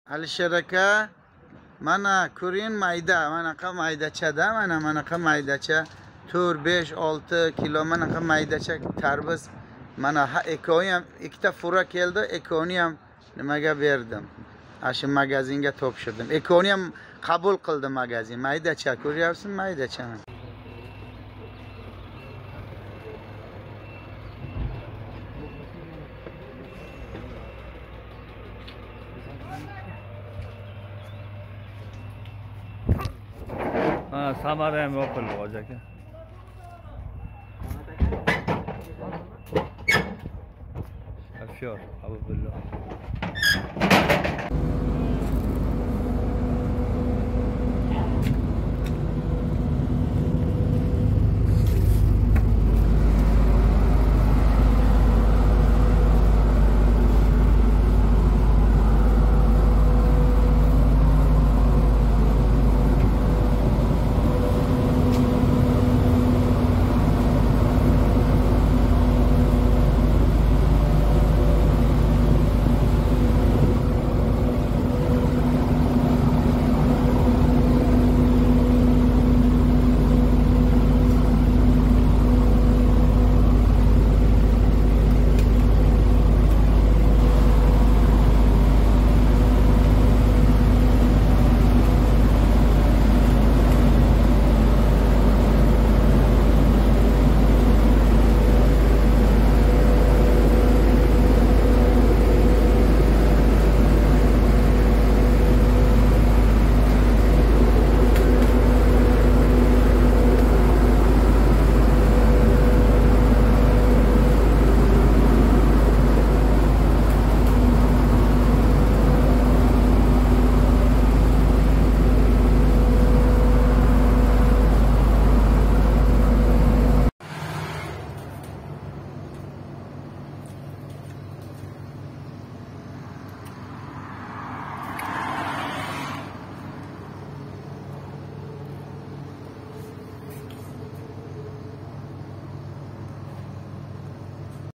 Alisher aka, mana ko'ring mayda, manaqa maydachada, mana manaqa maydacha 4, 5, 6 kilo manaqa maydacha tarvuz. Mana ikkovi ham ikkita fura keldi, ikkovini ham nimaga berdim? Shu magazinga topshirdim. Ikkovini ham qabul qildi magazin. Maydacha ko'ryapsizmi, maydacha. Ha, Samara ham yopildi hoji aka. Shofyor Habibullo.